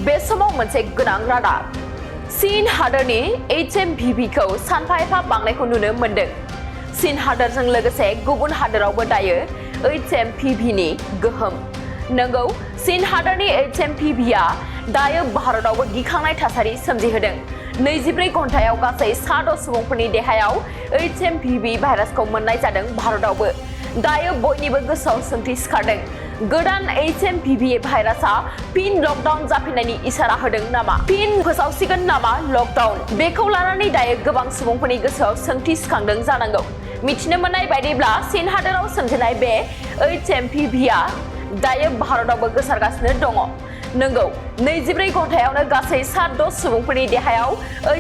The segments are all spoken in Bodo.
बे समाव मोनसे गोनां रादाब चीन हादरनि Hmpv खौ सानफा एफा बांनायखौ नुनो मोनदों। चीन हादरजों लोगोसे गुबुन हादरावबो दायो Hmpv नि गोहोम। नंगौ, चीन हादरनि Hmpv आ दायो भारतआवबो गिखांनाय थासारि सोमजिहोदों। 24 घन्टायाव गासै 6 सुबुंफोरनि देहायाव Hmpv भाइरासखौ मोननाय जादों भारतआवबो। दायो बयनिबो गोसोआव सोंथि सिखारदों। गोदान Hmpv भाइरासआ फिन लकडाउन जाफिननायनि इसारा होदों नामा? फिन फोसावसिगोन नामा लकडाउन? बेखौ लानानै दायो गोबां सुबुंफोरनि गोसोआव सोंथि सिखांदों जानांगौ। मिथिनो मोननाय बायदिब्ला चीन हादराव सोमजिनाय बे Hmpv आ दायो भारतआवबो गोसारगासिनो दङ। नंगौ, 24 घन्टायावनो गासै 7 सुबुंफोरनि देहायाव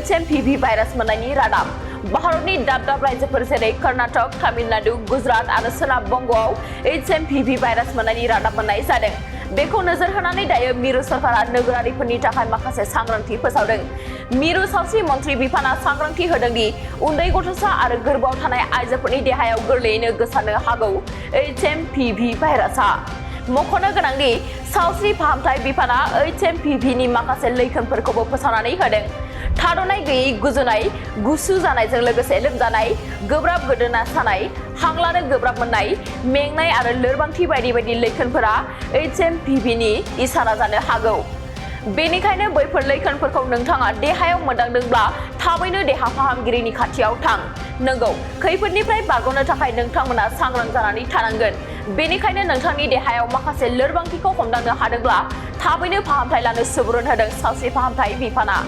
Hmpv भाइरास मोननायनि रादाब। भारतनि दाब दाब रायजोफोर जेरै कर्नाटक, तामिलनाडु, गुजरात आरो सोनाब बंगआव Hmpv भाइरास मोननायनि रादाब मोननाय जादों। बेखौ नोजोर होनानै दायो मिरु सरकारा नोगोरारिफोरनि थाखाय माखासे सांग्रांथि फोसावदों। मिरु सावस्रि मन्थ्रि बिफाना सांग्रांथि होदों दि उन्दै गथ'सा आरो गोर्बोआव थानाय आइजोफोरनि देहायाव गोरलैयैनो गोसारनो हागौ Hmpv भाइरासआ। मख'नो गोनांदि सावस्रि फाहामथाय बिफाना Hmpv नि माखासे लैखोनफोरखौबो फोसावनानै होदों। थाद'नाय गैयै गुजुनाय, गुसु जानायजों लोगोसे लोमजानाय, गोब्राब गोदोना सानाय, हां लानो गोब्राब मोननाय, मेंनाय आरो लोरबांथि बायदि बायदि लैखोनफोरा Hmpv नि इसारा जानो हागौ। बेनिखायनो बैफोर लैखोनफोरखौ नोंथाङा देहायाव मोनदांदोंब्ला थाबैनो देहा फाहामगिरिनि खाथियाव थां। नंगौ, खैफोदनिफ्राय बारग'नो थाखाय नोंथांमोना सांग्रां जानानै थानांगोन। बेनिखायनो नोंथांनि देहायाव माखासे लोरबांथिखौ हमदांनो हादोंब्ला थाबैनो फाहामथाय लानो सुबुरुन होदों सावस्रि फाहामथाय बिफाना।